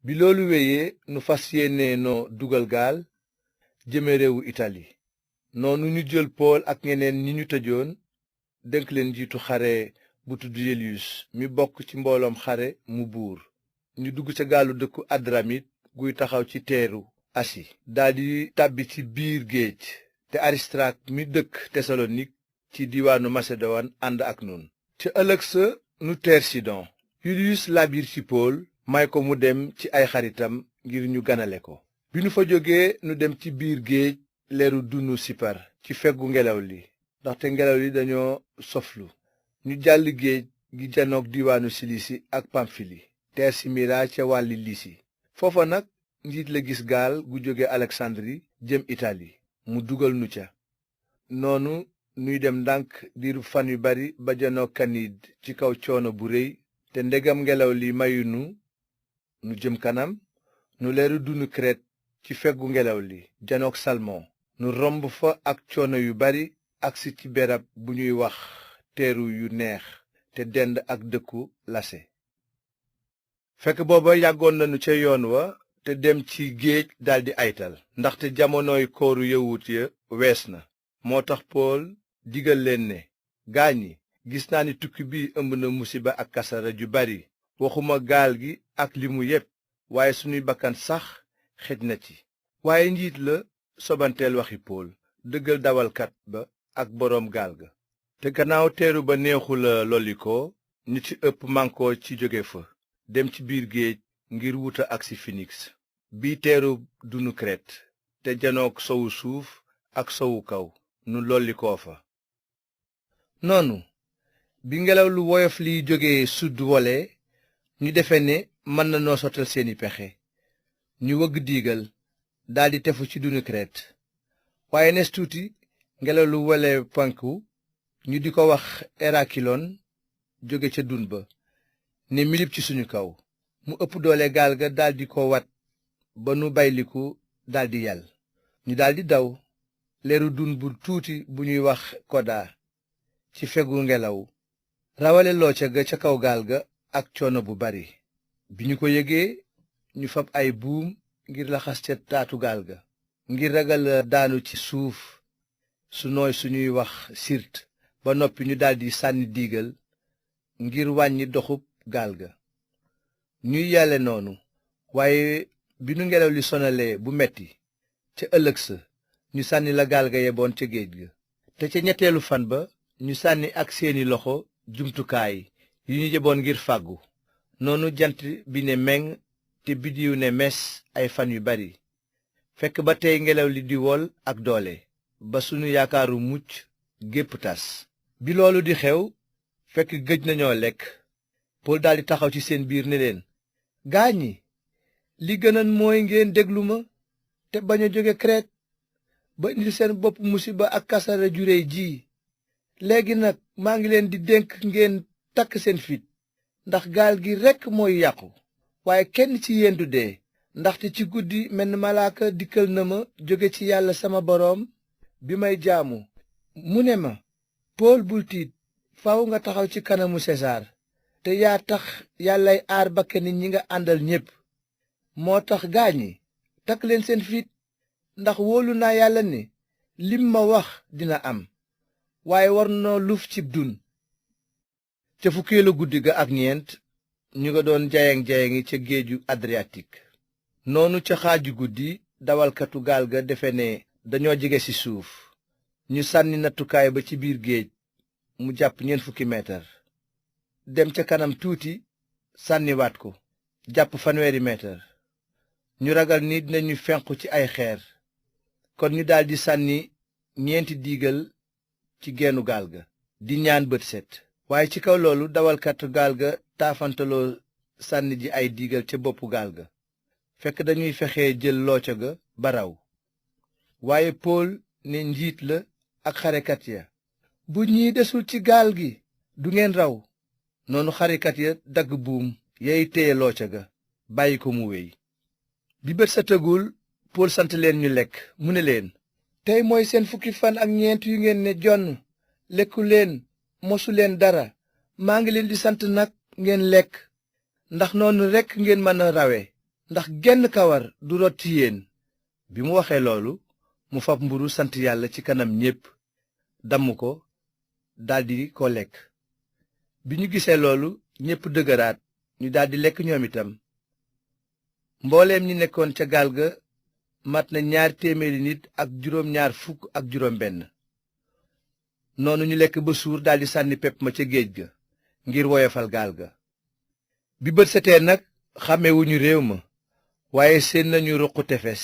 bi loolu wéyee nu fas yéene noo dugal gaal jëme réewu itali noonu ñu jël pool ak ñeneen ñi ñu tëjoon dénk leen njiitu xare bu tudd yeliyus mi bokk ci mbooloom xare mu buur ñu dugg ca gaalu dëkku adramit guy taxaw ci teeru asi daldi tàbbi ci biir géej te aristark mi dëkk tesalonik ci diiwaanu masedowan ànd ak nun ca ëllëg sa nu teer sidon yuliyus laabiir ci pool may ko mu dem ci ay xaritam ngir ñu ganale ko bi nu fa jógee nu dem ci biir géej leeru dunu sipar ci feggu ngelaw li ndaxte ngelaw li dañoo soflu ñu jàll géej gi janoog diiwaanu silisi ak pamfili teer si mira ca wàlli lisi foofa nag njiit la gis gaal gu jóge aleksandri jëm itali mu dugal nu ca noonu nuy dem ndànk diiru fan yu bari ba janoog kaniid ci kaw coono bu réy te ndegam ngelaw li mayunu nu jëm kanam nu leeru dunu kret ci feggu ngelaw li janoog salmon nu romb fa ak coono yu bari agsi ci berab bu ñuy wax teeru yu neex te dend ak dëkku lase fekk booba yàggoon nañu ca yoon wa te dem ci géej daldi aytal ndaxte jamonoy kooru yawut ya wees na moo tax pool digal leen ne gaañi gis naa ni tukki bi ëmb na musiba ak kasara ju bari waxuma gaal gi ak li mu yépp waaye sunuy bakkan sax xej na ci waaye njiit la sobanteel waxi pool dëggal dawalkat ba ak boroom gaal ga te gannaaw teeru ba neexula lollikoo ñi ci ëpp mànkoo ci jóge fa dem ci biir géej ngir wuta agsi finiks bii teeru dunu kret te janook sowu suuf ak sowu kaw nu lollikoo fa noonu bi ngelaw lu woyof liy jóge sud wole ñu defe ne mën na noo sottal seeni pexe ñu wëgg diigal daldi tefu ci dunu kret waaye nes tuuti ngelaw lu wole penku ñu di ko wax erakilon jóge ca dun ba ne milip ci suñu kaw mu ëpp doole gaal ga daldi ko wat ba nu bayliku daldi yal ñu daldi daw leeru dun bu tuuti bu ñuy wax koda ci fegu ngelaw rawale looca ga ca kaw gaal ga ak coono bu bari bi ñu ko yëgee ñu fab ay buum ngir laxas ca taatu gaal ga ngir ragal daanu ci suuf su nooy suñuy wax sirt ba noppi ñu daldi sànni diigal ngir wàññi doxub gaal ga ñuy yàlle noonu waaye bi nu ngelaw li sonalee bu metti ca ëllëg sa ñu sànni la gaal ga yeboon ca géej ga te ca ñetteelu fan ba ñu sànni ak seeni loxo jumtukaay yi ñu yeboon ngir fàggu noonu jant bi ne meng te biddiw ne mes ay fan yu bari fekk ba tey ngelaw li di wol ak doole ba sunu yaakaaru mucc gépp tas bi loolu di xew fekk gëj nañoo lekk pool daldi taxaw ci seen biir ne leen gaañi li gënan mooy ngeen déglu ma te bañ a jóge kret ba indil seen bopp musiba ak kasara ju réy ji léegi nag maa ngi leen di dénk ngeen takk seen fit ndax gaal gi rekk mooy yàqu waaye kenn ci yéen du dee ndaxte ci guddi menn malaaka dikkal na ma jóge ci yàlla sama boroom bi may jaamu mu ne ma pool bul tiit faaw nga taxaw ci kanamu sesaar te yaa tax yàllay aar bakkani ñi nga àndal ñépp moo tax gaañi takk leen seen fit ndax wóolu naa yàlla ne lim ma wax dina am waaye war noo luf cib dun ca fukkeelu guddi ga ak ñeent ñu nga doon jayang-jayangi ca géeju adriatik noonu ca xaaju guddi dawalkatu gaal ga defe ne dañoo jege ci suuf ñu sànni nattukaay ba ci biir géej mu jàpp 40 meetar dem ca kanam tuuti sànniwaat ko jàpp 50 meetar ñu ragal ni dinañu fenqu ci ay xeer kon ñu daldi sànni 4 diigal ci geenu gaal ga di ñaan bët set waaye ci kaw loolu dawalkatu gaal ga taafantaloo sànni ji ay diigal ca boppu gaal ga fekk dañuy fexe jël looco ga ba raw waaye pool ne njiit la ak xarekat ya bu ñii desul ci gaal gi du ngeen raw noonu xarekat ya dagg buum yay téye looco ga bàyyi ko mu wéy bi bët setagul pool sant leen ñu lekk mu ne leen tey mooy seen fukki fan ak ñeent yu ngeen ne jonn lekku leen mosu leen dara maa ngi leen di sant nag ngeen lekk ndax noonu rekk ngeen mën a rawe ndax genn kawar du rot ci yéen. bi mu waxee loolu mu fab mburu sant yàlla ci kanam ñépp damm ko daldi ko lekk. bi ñu gisee loolu ñépp dëgëraat ñu daldi lekk ñoom itam. mbooleem ñi nekkoon ca gaal ga mat na 200 nit ak juróom-ñaar fukk ak juróom benn. noonu ñu lekk ba suur daldi sànni pepp ma ca géej ga ngir woyofal gaal ga. bi bët setee nag xàmmewuñu réew ma waaye seen nañu ruqu tefes.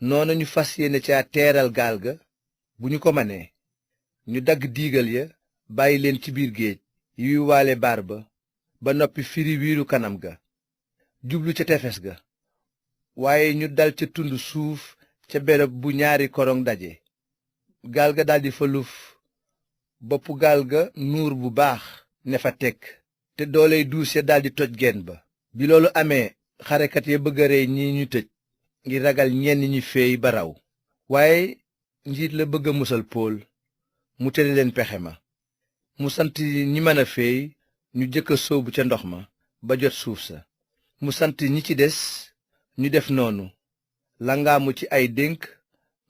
noonu ñu fas yéene ca teeral gaal ga bu ñu ko manee. ñu dagg diigal ya bàyyi leen ci biir géej yuy waale baar ba noppi firi wiiru kanam ga jublu ca tefes ga. waaye ñu dal ca tund suuf ca bereb bu ñaari korong daje. gaal ga daldi fa luf boppu gaal ga nuur bu baax ne fa tekk te dooley duus ya daldi toj geen ba. bi loolu amee xarekat ya bëgg a rey ñi ñu tëj ngir ragal ñenn ñi feey ba raw. waaye njiit la bëgg a musal pool mu tere leen pexe ma. mu sant ñi mën a feey ñu jëkk a sóobu ca ndox ma ba jot suuf sa. mu sant ñi ci des ñu def noonu langaamu ci ay dénk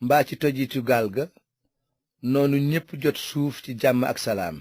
mbaa ci tojitu gaal ga. noonu ñépp jot suuf ci jàmm ak salaam.